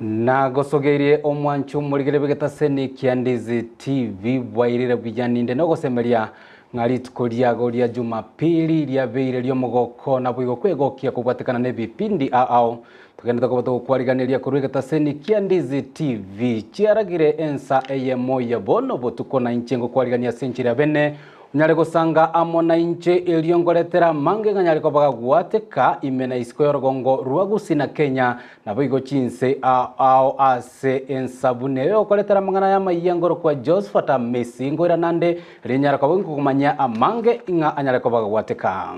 Nagosogeirie omwancho omorigere bw'egetaseni kia Ndizi TV bwairire buya ninde nogosemeria ng'a rituko riago ria Jumapili riabeire ri'omogoko naboigo kwegokia kobwatekana n'ebipindi ao ao togendete koba togokwariganeria korwa egetaseni kia Ndizi TV chiaragire ensa eyemo ya bono botuko na inche ngokwarigania ase enchera ya bene Onyare gosanga amo nainche, erio nkoretere amange ng'a nyare koba gagwateka ime na isiko y'orogongo rwa Gusii na Kenya, naboigo chinse ao ase ensabuni eyo yokoretera amang'ana y'amayia ngorokwa Josphat Amisi, nkoirana nde rinyare koba inkokomanyia amange ng'a anyare koba gagwateka.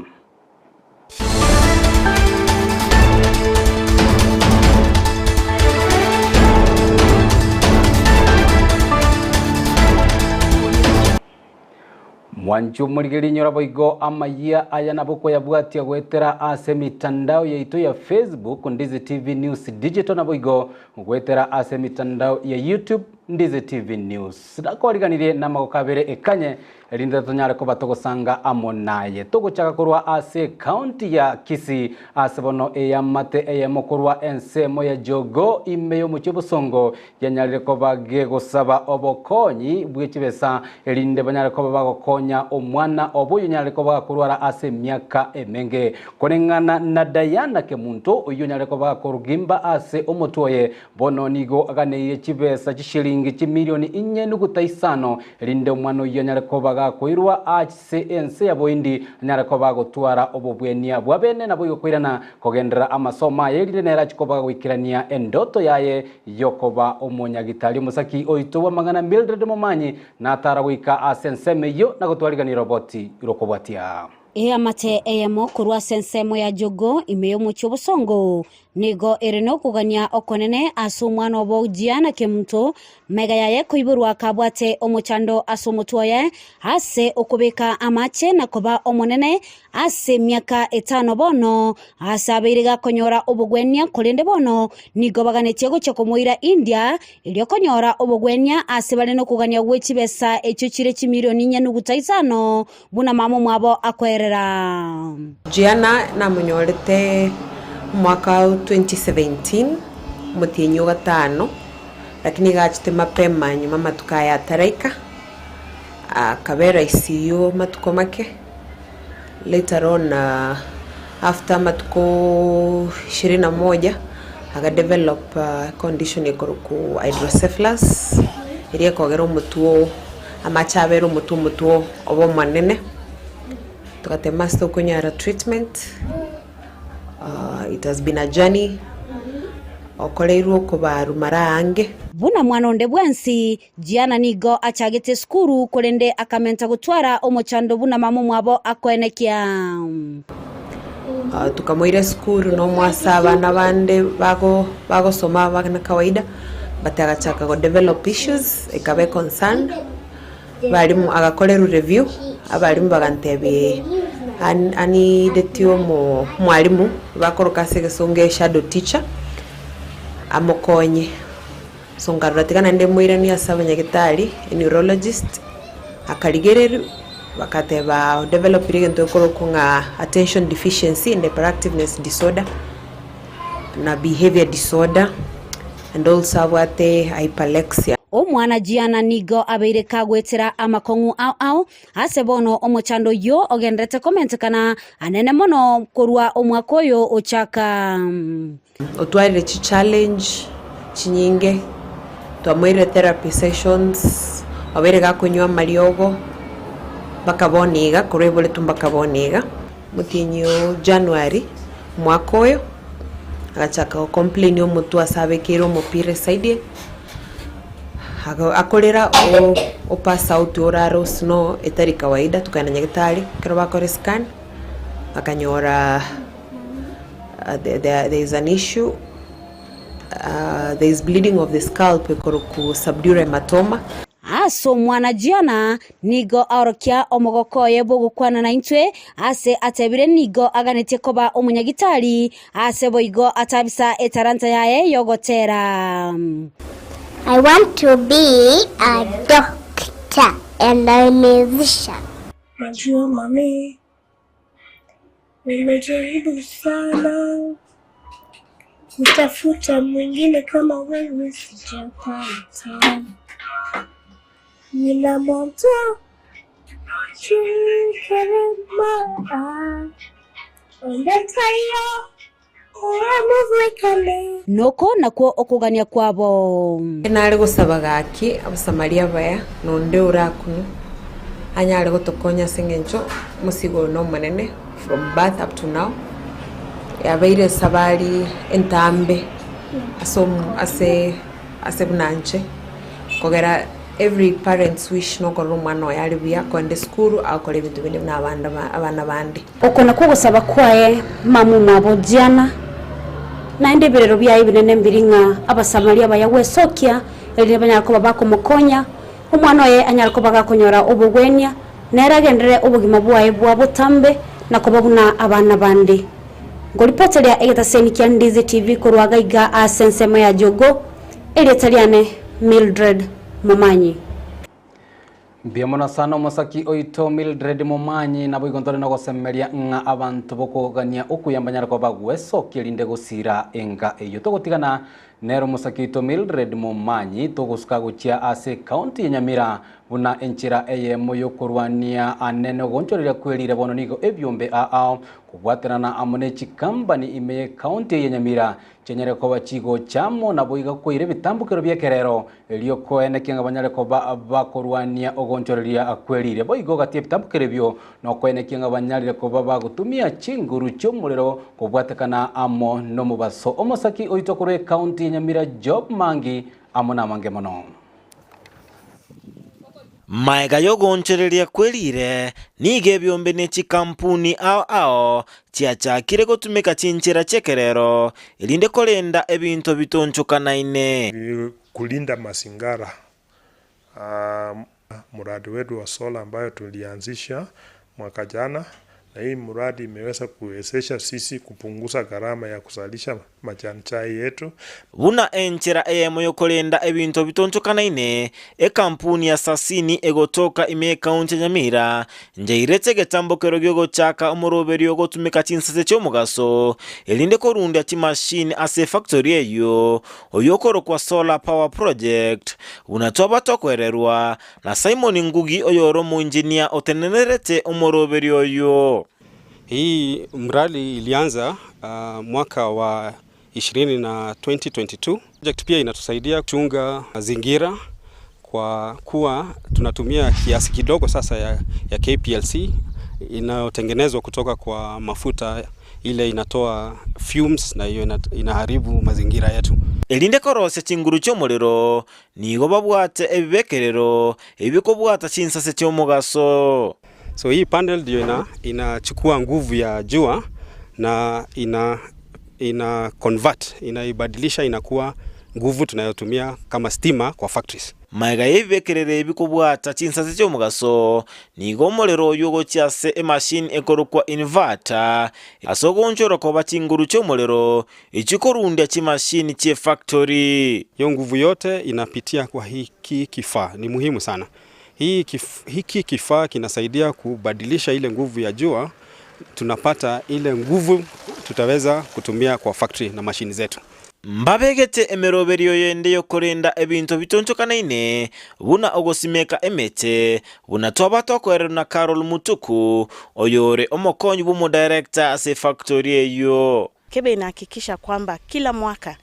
Mwanche omorigereria inyora boigo amayia aya nabo koyabwatia goetera ase emitandao yaito ya Facebook Ndizi TV News Digital naboigo goetera ase emitandao ya YouTube Ndizi TV News. Nakoriganirie namagoko abere ekanye Erinde tonyare koba togosanga amo naye. Togochaka korwa ase ecounty ya Kisii ase bono eamate eyemo korwa ensemo ya Jogoo ime y'omochie Bosongo yanyarire koba gegosaba obokonyi bwe chibesa erinde banyare koba bagokonya omwana obo oyonyarire koba gakorwara ase emiaka emenge. Koreng'ana na Diana Kemunto oyio onyarire koba gakorugimba ase omotwe oye Bono nigo aganeirie chibesa chishilingi chimilioni inye nuguta isano, erinde omwana oyio anyare koba gakoirwa ase ense ya boindi, anyare koba agotwara obobwenia bwa bene naboigo koirana kogenderera amasomo aye, erinde nere achie koba gagoikerania endoto yaye y'okoba omonyagitari. Omosaki oito bw'amang'ana Mildred Momanyi natara goika ase ensemo eyio na gotwarigania roboti rokobwatia. Eamate eyemo korwa ase ensemo ya Jogoo ime y'omochie obosongo Nigo ere nokogania okonene ase omwana obo Giana Kemunto, mega yaye koiborwa kabwate omochando ase omotwe oye ase okobeka amache na koba omonene ase emiaka etano bono ase abeire gakonyora obogwenia korende bono nigo baganetie gochia komoira India erio konyora obogwenia ase bare nokogania gwe chibesa echio chire chimilioni inye nuguta isano buna mama omwabo akoerera. Gianna namonyorete omwaka o 2017, omotienyi o gatano, lakini iga achete mapema nyuma amatuko aya ataraika, akabera ICU amatuko make, later on after amatuko ishirini na moja, aga develop condition ekorokwa hydrocephalus, eria ekogera omotwe oo. Amache abere omotwe omotwe obe omonene, togatema ase tokonyara treatment, it has been a journey, okoreirwe okobarwa mara aange. Buna mwana onde bwensi, Gianna nigo achagete esukuru korende akamenta gotwara omochando buna mama omwabo akoenekia. Tokamoira esukuru nomwase abana bande bago bagosoma abana kawaida but agachaka go develop issues ekaba econcern abalimu agakorerwa review abalimu bagantebia an anidetie omo omwalimu bakoroka ase egesongo eshadow teacher amokonye. So nkarora tiga naende moiranie ase abanyagetari eneurologist akarigereria bakateba odevelopire egento gekorokwa ng'a attention deficiency and hyperactiveness disorder na behaviour disorder and also abwate hyperlexia. Omwana Gianna nigo abeire kagoetera amakong'u ao ao ase bono omochando oyio ogenderete komentekana anene mono korwa omwaka oyo ochaka. Otwarire chichallenge chinyinge, twamoirire therapy sessions, obeire gakonywa amariogo mpaka bono iga, korwa aiboretwe mpaka bono iga. Omotienyi o January omwaka oyo, agachaka gocomplain omotwe ase abekeire omopira eside eye, ago akorera o opass out orare osnow etari kawaida, tokagenda nyagetari, ekero bakora escan, bakanyora. There is an issue, there is bleeding of the scalp ekorokwa subdural hematoma. Ase omwana Giona nigo aorokia omogoko oye bw'ogokwana naintwe, ase atebire nigo aganetie koba omonyagitari, ase boigo atabisa etalanta yaye y'ogotera. I want to be a doctor and a musician. Najua mami, Nimejaribu sana. Kutafuta mwingine kama wewe sijapata. Nina moto chikerema ondetayo oramuvwekane. Noko nakwo okogania kwabo. Nare gosaba gaki Abasamaria abaya, na onde orakunwe anyare gotokonya ase eng'encho omosigo oyo nomonene from birth up to now, yabeire esabari entambe ase ase ase buna inche, kogera every parent's wish nokorora omwana oye are buya akoenda esukuru agokora ebinto binde buna abande abana bande. Oko nakwo ogosaba kwaye mama omwabo Gianna, naende ebirero biaye ebinene mbiri ng'a Abasamaria abaya gwesokia, erinde banyare koba bakomokonya, omwana oye anyare koba gakonyora obogwenia, nere agenderere obogima bwaye bwa botambe na koba buna abana bande. Nkoripoteria egetaseni kia Ndizi TV korwa gaiga ase ensemo ya Jogoo, erieta riane Mildred Momanyi. Mbuya mono sana omosaki oito Mildred Momanyi, naboigo ntore nogosemeria ng'a abanto bokogania okuya mbanyare koba bagwesokia erinde gosira enga eyio. Togotigana nere omosaki oito Mildred Momanyi togosuka gochia ase ecounty ya Nyamira buna enchera eyemo yokorwania anene ogoonchoreria kwerire bono nigo ebiombe ao kobwaterana amo ne chikambani ime ye county eye ya Nyamira Chinyare koba chigocha amo naboigo koira ebitambokero bi'ekerero, erio koenekia ng'a banyare koba bakorwania ogonchoreria kwe riire. Boigo gati y'ebitambokero ebio nokoenekia ng'a banyarire koba bagotumia chinguru chi'omorero kobwatekana amo nomobaso. Omosaki oito korwa ecounty ya Nyamira Job Mangi amo namange mono. Magega y'ogoonchoreria kwe riire, nigo ebiombe ne chikampuni ao ao chiachakire gotumeka chinchera chi'ekerero, erinde korenda ebinto bitonchokanaine. Kulinda mazingara, Mradi wetu wa solar ambayo tulianzisha mwaka jana na hii mradi imeweza kuwezesha sisi kupunguza gharama ya kuzalisha majani chai yetu. Buna enchera eyemo y'okorenda ebinto bitonchokanaine, ekampuni ya Sasini egotoka ime y'ekaunti ya Nyamira njairete egetambokero gi'ogochaka omoroberio ogotumeka chinsase chi'omogaso erinde korundia chimashini ase efactory eyio, oyio okorokwa Solar Power Project, buna twaba tokoererwa Na Simon Ngugi oyore omoinjinia otenenerete omoroberio oyio. Hii mradi ilianza mwaka wa ishirini na 2022. Project pia inatusaidia kuchunga mazingira kwa kuwa tunatumia kiasi kidogo sasa ya, ya KPLC inayotengenezwa kutoka kwa mafuta ile inatoa fumes na hiyo inaharibu mazingira yetu. Erinde korosia chinguru chi'omorero, Nigo babwate ebibekerero ebikobwata chinsase chi'omogaso. So hii panel ndio ina inachukua nguvu ya jua na ina ina convert inaibadilisha inakuwa nguvu tunayotumia kama stima kwa factories. Magega y'ebibekerero ebi kobwata chinsase chi'omogaso, nigo omorero oyio ogochia ase emachine ekorokwa inverter ase ogoonchorwa koba chinguru chi'omorero Echio korundia chimashini chi'efactory. Hiyo nguvu yote inapitia kwa hiki kifaa, ni muhimu sana. Hii kif, hiki kifaa kinasaidia kubadilisha ile nguvu ya jua, tunapata ile nguvu tutaweza kutumia kwa factory na mashini zetu. Mbabegete emeroberio yende y'okorenda ebinto bitonchokanaine, buna ogosimeka emete, buna twaba tokoererwa na Carol Mutuku, oyore omokonyi bw'omodirector ase efactory eyio. Kebe inahakikisha kwamba kila mwaka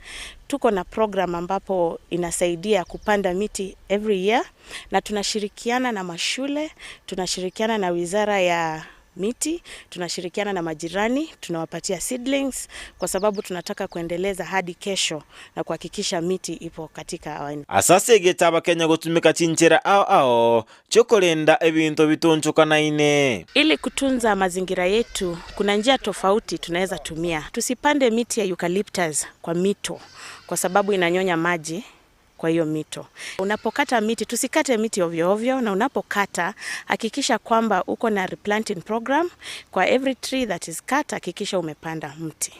tuko na program ambapo inasaidia kupanda miti every year, na tunashirikiana na mashule, tunashirikiana na wizara ya miti, tunashirikiana na majirani, tunawapatia seedlings kwa sababu tunataka kuendeleza hadi kesho na kuhakikisha miti ipo katika our Ase asegete abakenya gotumeka chinchera ao ao chi'okorenda ebinto bitonchokanaine. Ili kutunza mazingira yetu, kuna njia tofauti tunaweza tumia. Tusipande miti ya eucalyptus kwa mito kwa sababu inanyonya maji kwa hiyo mito. Unapokata miti, tusikate miti ovyo ovyo, na unapokata hakikisha kwamba uko na replanting program. Kwa every tree that is cut, hakikisha umepanda mti.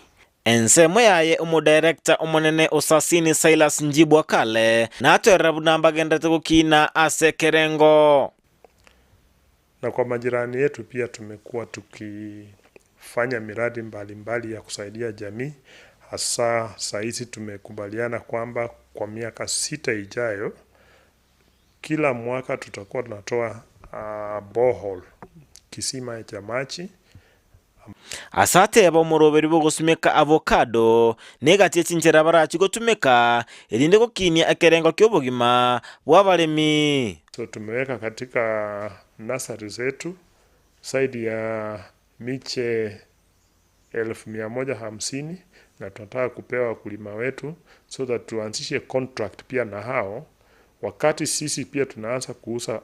Ensemo yaye omodirector omonene o Sasini Silas Njibwa Kale natoerera buna mbagenderete gokina ase ekerengo. Na kwa majirani yetu pia tumekuwa tukifanya miradi mbalimbali ya kusaidia jamii. Hasa saa hizi tumekubaliana kwamba kwa miaka 6 ijayo kila mwaka tutakuwa tunatoa borehole, kisima cha maji. Ase ateba omoroberi bw'ogosumeka avocado negati ye chinchera barachie gotumeka erinde gokinia ekerengo ki'obogima bw'abaremi. So tumeweka katika nursery zetu zaidi ya miche 150,000 na tunataka kupewa wakulima wetu so that tuanzishe contract pia na hao, wakati sisi pia tunaanza kuuza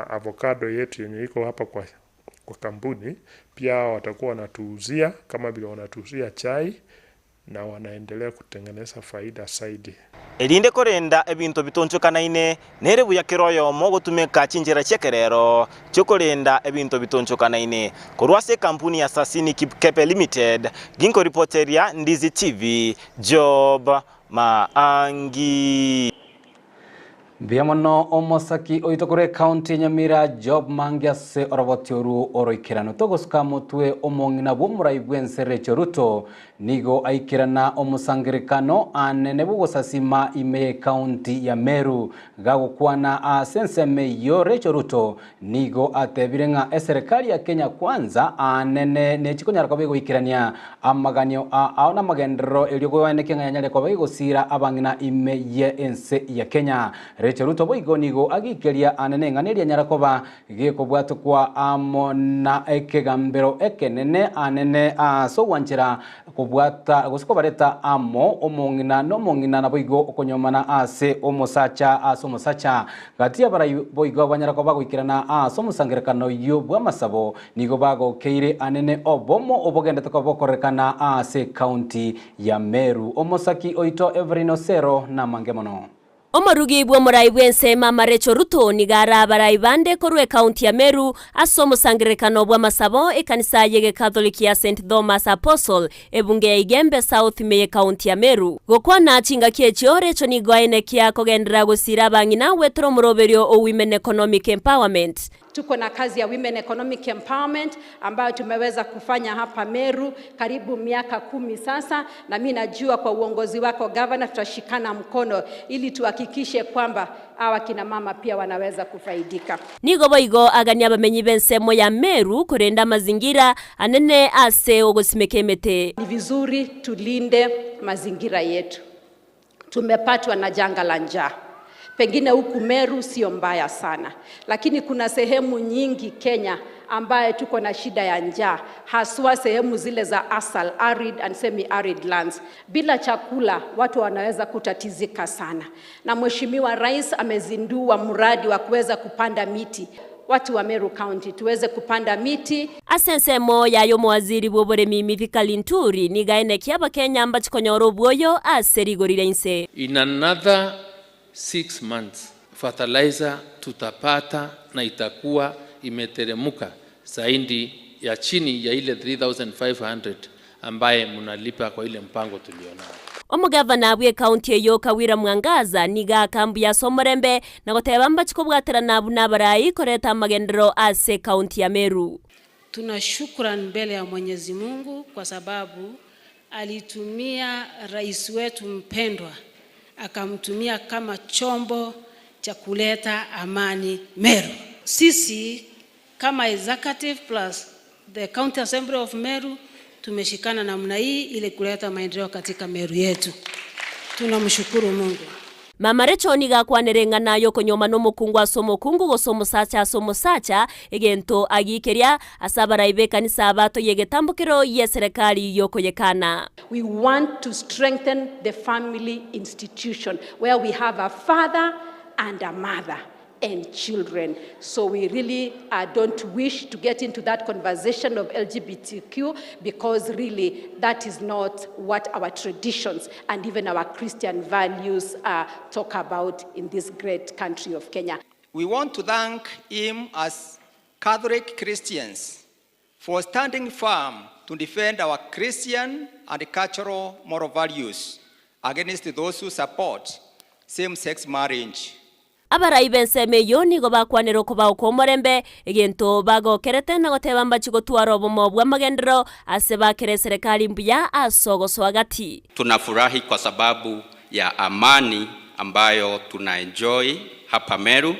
avocado yetu yenye iko hapa kwa kampuni, pia hao watakuwa wanatuuzia kama vile wanatuuzia chai na wanaendelea kutengeneza faida zaidi. Erinde korenda ebinto bitonchokanaine nere buya kero oyomo gotumeka chinchera chi'ekerero chiokorenda ebinto bitonchokanaine. Korwa ase ekampuni ya Sasini Kipkepe Limited, ginkoripoteria Ndizi TV, Job Maangi. Mbuya mono omosaki oito korwa ekaunti ya Nyamira Job Mangi ase oroboti oru oroikerano. Togosuka motwe omong'ina bw'omorai bw'ense Rachel Ruto nigo aikerana omosangerekano anene bw'ogosasima ime y'ekaunti ya Meru. Gagokwana ase ensemo eyio Rachel Ruto nigo atebire ng'a eserikali ya Kenya Kwanza anene nechikonyara koba egoikerania amaganio ao n'amagenderero erio goeneke ng'a yanyare koba egosira abang'ina ime ye ense ya Kenya. Rachel Ruto boigo nigo agikeria anene ng'a nerianyara koba gekobwatokwa amo na ekegambero ekenene anene ase ogwanchera kobwata gose kobareta amo omong'ina n'omong'ina naboigo okonyomana ase omosacha ase omosacha. Gati abarai boigo banyara koba goikerana ase omosangerekano oyio bw'amasabo nigo bagokeire anene obomo obogendete koba bokorekana ase ekaunti ya Meru. Omosaki oito Evelyn Osero namange mono. Omorugi bw'omorai bw'ense Mama Rachel Ruto nigo ara abarai bande korwa ekaunti ya Meru ase omosangererekano bw'amasabo ekanisa y'egekatholiki ya St Thomas Apostle ebunge ya Igembe South ime y'ekaunti ya Meru. Gokwana chingaki echio, Rachel nigo aenekia kogenderera gosira abang'ina gwetera omoroberio o Women Economic Empowerment. Tuko na kazi ya Women Economic Empowerment ambayo tumeweza kufanya hapa Meru karibu miaka 10 sasa, na mi najua kwa uongozi wako governor tutashikana mkono ili tuhakikishe kwamba hawa kina mama pia wanaweza kufaidika. Nigo boigo agania abamenyi b'ensemo ya Meru korenda mazingira anene ase ogosimeka emete. Ni vizuri tulinde mazingira yetu. Tumepatwa na janga la njaa. Pengine huku Meru sio mbaya sana, lakini kuna sehemu nyingi Kenya ambaye tuko na shida ya njaa, haswa sehemu zile za asal, arid and semi-arid lands. Bila chakula watu wanaweza kutatizika sana. Na Mheshimiwa Rais amezindua mradi wa kuweza kupanda miti. Watu wa Meru County tuweze kupanda miti. Ase ensemo yayo omowaziri bw'oboremi Mithika Linturi niga aenekia abakenya mbachikonyora obwoyo ase rigori ria inse. In another 6 months fertilizer tutapata na itakuwa imeteremuka zaidi ya chini ya ile 3500 ambaye mnalipa kwa ile mpango tulionao. Omogavana bwe county eyo Kawira Mwangaza niga akambu ya Somorembe na goteba mbachikobwaterana buna abarai koreta amagenderero ase county ya Meru. Tuna shukrani mbele ya Mwenyezi Mungu kwa sababu alitumia rais wetu mpendwa akamtumia kama chombo cha kuleta amani Meru. Sisi kama executive plus the County Assembly of Meru tumeshikana namna hii ili kuleta maendeleo katika Meru yetu. Tunamshukuru Mungu. Mama Rachel niga akwanere ng'ana yokonyoma n'omokungu ase omokungu gose omosacha ase omosacha egento agikeria ase abarai b'ekanisa abatoyia egetambokero ya eserekari yokoyekana. We want to strengthen the family institution where we have a father and a mother and children. So we really don't wish to get into that conversation of LGBTQ because really that is not what our traditions and even our Christian values talk about in this great country of Kenya. We want to thank him as Catholic Christians for standing firm to defend our Christian and cultural moral values against those who support same-sex marriage. Abarai b'ensemo eyio nigo bakwanire okobao kw'omorembe, egento bagokerete na goteba mbachie gotwara obomo bw'amagenderero ase bakere eserekari mbuya ase ogosoa gati. Tunafurahi kwa sababu ya amani ambayo tunaenjoy hapa Meru,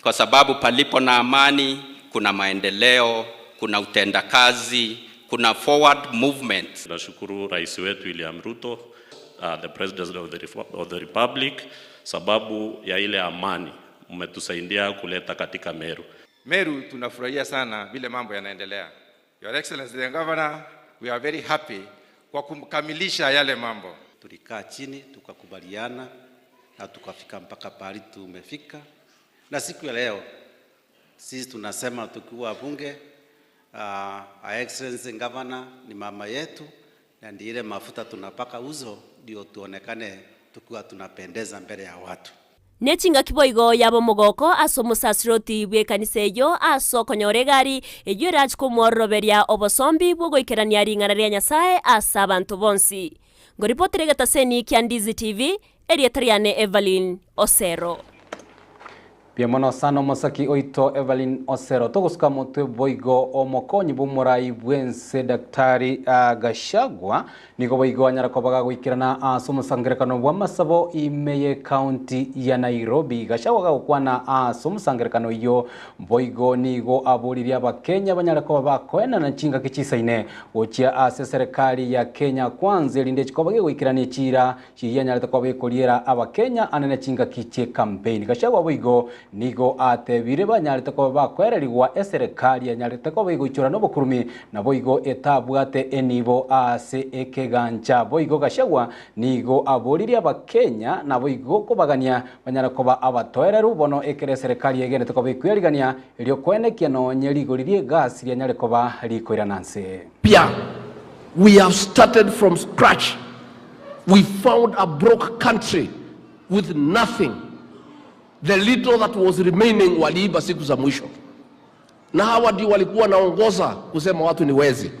kwa sababu palipo na amani kuna maendeleo, kuna utendakazi, kuna forward movement. Tunashukuru Rais wetu William Ruto, the President of the Republic, sababu ya ile amani mmetusaidia kuleta katika Meru. Meru tunafurahia sana vile mambo yanaendelea. Your Excellency the Governor, we are very happy kwa kukamilisha yale mambo. Tulikaa chini tukakubaliana na tukafika mpaka pahali tumefika, na siku ya leo sisi tunasema tukiwa bunge, Her Excellency Governor ni mama yetu, na ndiye ile mafuta tunapaka uso ndio tuonekane tukiwa tunapendeza mbele ya watu. Ne chingaki boigo yaba omogoko ase omosasiroti bw'ekanisa eyio ase okonyora egari eyio erache komwororoberia obosombi bw'ogoikerania ring'ana ria Nyasae ase abanto bonsi. Ngoripotera egetaseni kia Ndizi TV, erieta riane Evelyn Osero. Mbuya mono sana omosaki oito Evelyn Osero. Togosuka motwe boigo omokonyi bw'omorai bw'ense Daktari Gachagua nigo boigo anyara koba gagoikerana ase omosangerekano bw'amasabo ime y'ekaunti ya Nairobi. Gachagua gagokwana ase omosangerekano oyio boigo nigo aboririe abakenya banyare koba bakoenana chingaki chisaine gochia ase serikali ya Kenya Kwanza erinde chikoba gegoikerania echira chiria anyarete koba ekoriera abakenya anene chingaki chie campaign. Gachagua boigo nigo atebire banyarete koba bakoererigwa eserikali anyarete koba egoichora n'obokurumi na boigo etabwate enibo ase ekegancha. Boigo Gachagua nigo aboririe abakenya na boigo kobagania banyara koba abatoereru bono ekere serikali egenete koba ekwerigania erio kwenekia nonye rigori ria egasi rianyare koba rikoirana nse. Pia, we have started from scratch. We found a broke country with nothing. The little that was remaining waliiba siku za mwisho, na hawa ndio walikuwa wanaongoza kusema watu ni wezi,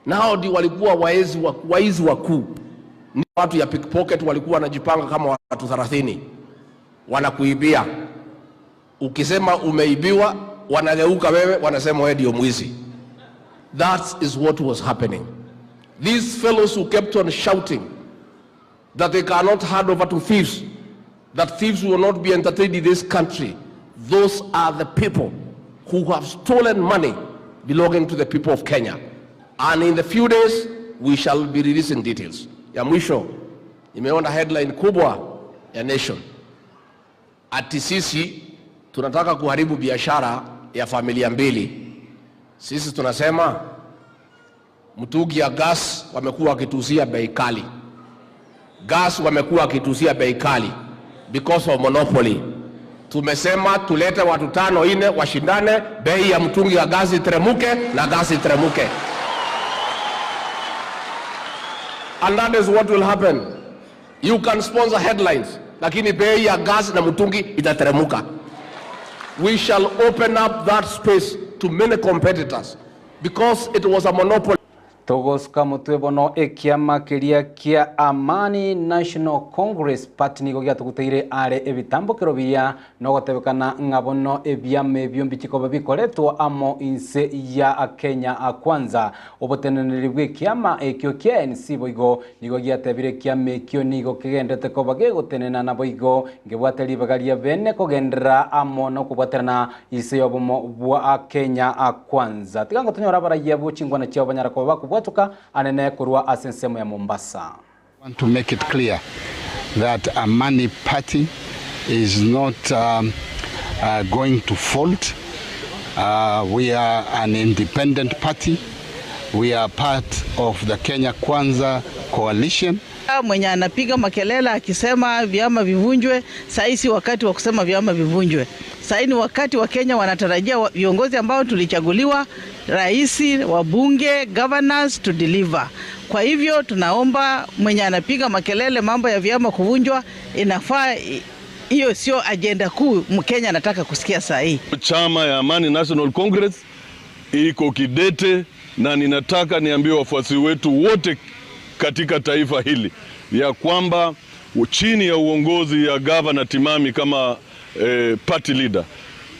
na hao ndio walikuwa waezi wa, waizi wakuu. Ni watu ya pickpocket walikuwa wanajipanga kama watu 30 wanakuibia. Ukisema umeibiwa, wanageuka wewe, wanasema wewe ndio mwizi. That is what was happening. These fellows who kept on shouting that they cannot hand over to thieves, that thieves will not be entertained in this country, those are the people who have stolen money belonging to the people of Kenya. And in the few days, we shall be releasing details. Ya mwisho, nimeona headline kubwa ya Nation ati sisi tunataka kuharibu biashara ya familia mbili. Sisi tunasema mtungi ya gas wamekuwa wakituuzia bei kali, gas wamekuwa wakituuzia bei kali because of monopoly. Tumesema tulete watu tano ine washindane, bei ya mtungi ya gasi iteremuke na gasi iteremuke. And that is what will happen. You can sponsor headlines, lakini bei ya gas na mtungi itateremuka. We shall open up that space to many competitors because it was a monopoly. Togosuka motwe bono ekiama keria kia Amani National Congress Party nigo giatuguteire are ebitambukero biria nogotebekana ng'a bono ebiama ebio mbichikoba bikoretwa amo inse ya Kenya Kwanza. Oboteneneri bwa ekiama ekio kia ANC boigo nigo giatebire ekiama ekio nigo kegendete koba gegotenena na boigo ngebwate ribaga ria bene kogenderera amo nokobwaterana ise yobomo bwa Kenya Kwanza. Tiga tonyora abaraiya bochingwana chiabo banyara koba bakobwatuka anene korwa ase ensemo ya Mombasa. I want to make it clear that Amani Party is not going to fold. We are an independent party. We are part of the Kenya Kwanza coalition. Mwenye anapiga makelele akisema vyama vivunjwe, saa si wakati wa kusema vyama vivunjwe. Saa ni wakati wa Kenya wanatarajia viongozi ambao tulichaguliwa, rais, wabunge, governors to deliver. Kwa hivyo tunaomba mwenye anapiga makelele mambo ya vyama kuvunjwa, inafaa hiyo sio ajenda kuu Mkenya anataka kusikia saa hii. Chama ya Amani National Congress iko kidete, na ninataka niambie wafuasi wetu wote katika taifa hili ya kwamba chini ya uongozi ya Gavana Timami kama eh, party leader.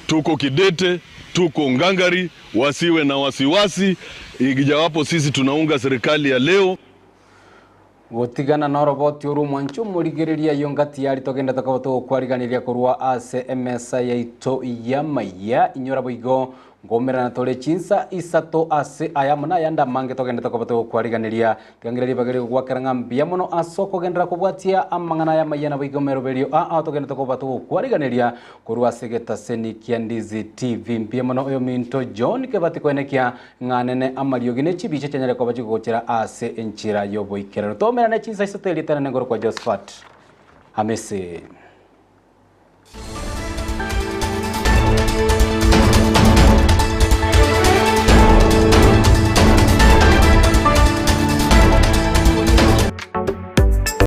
Tuko kidete, tuko ngangari, wasiwe na wasiwasi, ijawapo sisi tunaunga serikali ya leo. Gotigana na oroboti oru omwancho omorigereria ayo ngati yari togenda tokoba togokwariganiria korwa ase emesa yaito ya maiya inyora boigo ngomerana tore chinsa isato ase aya mono ayande amange togenda tokoba togokwariganiria tigangereria bagere gogwakera ng'a mbuya mono ase okogendera kobwatia amang'ana aya maiya nabo igo meroberio aa togenda tokoba togokwariganiria korwa ase getaseni kia Ndizi TV. Mbuya mono oyo minto John Kebati koenekia ng'a nene amariogi ne chibicha chianyare koba chigogochera ase enchera y'oboikerero. Tomerane chinsa isato erieta nene ngoro kwa Josephat Hamisi.